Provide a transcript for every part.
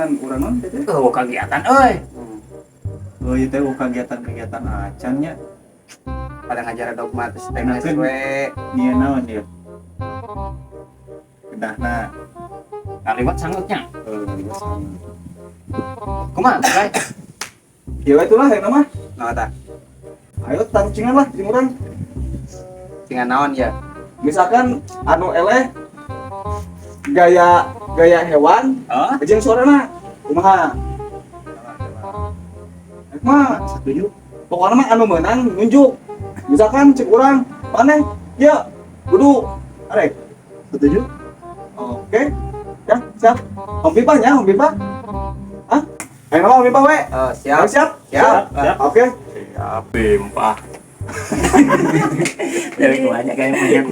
Kenan urang naon teh? Oh, kegiatan euy. Oh, ieu teh kegiatan-kegiatan acan nya. Pada ngajar dogmatis teh Enakeun. geus we. Nia naon ieu? Kedahna. Kaliwat sangutnya. Oh, ngaliwat sangut. Kumaha, Bray? Ya itulah yang nama. Nah, tah. Ayo tarucingan lah jeung urang. Tinggal naon ya? Misalkan anu eleh gaya gaya hewan Oh, jeung suarana kumaha? Rek mah setuju. Pokoknya mah anu menang nunjuk. Misalkan cek urang maneh ya kudu arek. Setuju. Oke. Ya, siap. Om Pipa nya, Om Pipa. Hah? Ayo nama Om Pipa we. Oh, siap. Ayo, siap. Siap. Siap. Oke. Siap, pimpah. Dari banyak kayak monyet.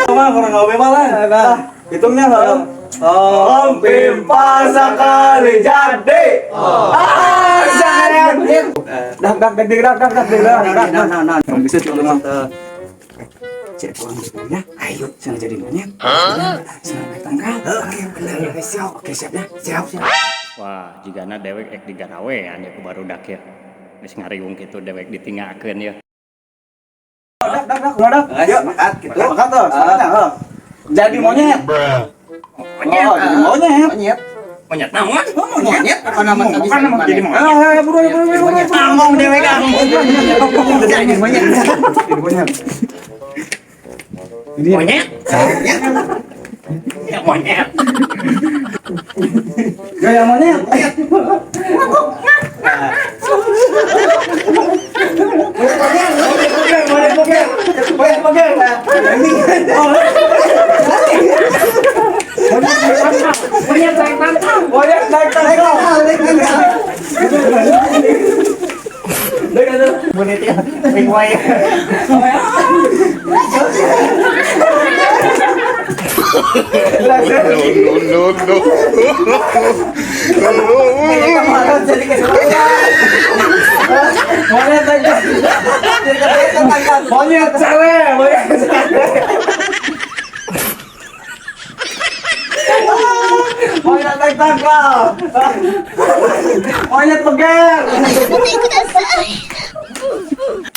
Mah kurang Om Pipa lah. Nah, hitungnya heeh. Om Pipa sekali jadi. Ah, sayang. Dah, dah, dah, dah, dah, dah, dah, dah, dah, dah. Nah, nah, nah. Bisa cuma Cek pulang ya. Ayo, sana jadi monyet. Sana naik tangga. Oke, benar. Siap. Oke, siap ya. Siap, siap. Wah, jigana dewek ek digarawean ya ku barudak ya. Geus ngariung kitu dewek ditinggalkeun ya. Dah, dah, dah, dah. Ayo, sepakat gitu. Sepakat tuh, sepakat ya. Jadi monyet. Monyet. Oh, jadi monyet. Monyet. Monyet naon? Oh, monyet. Monyet apa nama tadi? Bukan nama jadi monyet. Ah, buru, buru, buru, buru. Ngomong dewek ah. Jadi monyet. Jadi monyet. Ini Monyet. Ya monyet. gaya monyet. Monyet boker, monyet boker, monyet boker. Monyet naik tangkal. Monyet naik tangga. Monyet ya. Wing wae. No, no, no. Monyet naik tangga. Monyet sale, monyet sale. Monyet naik tangga. Monyet beger. やめてください。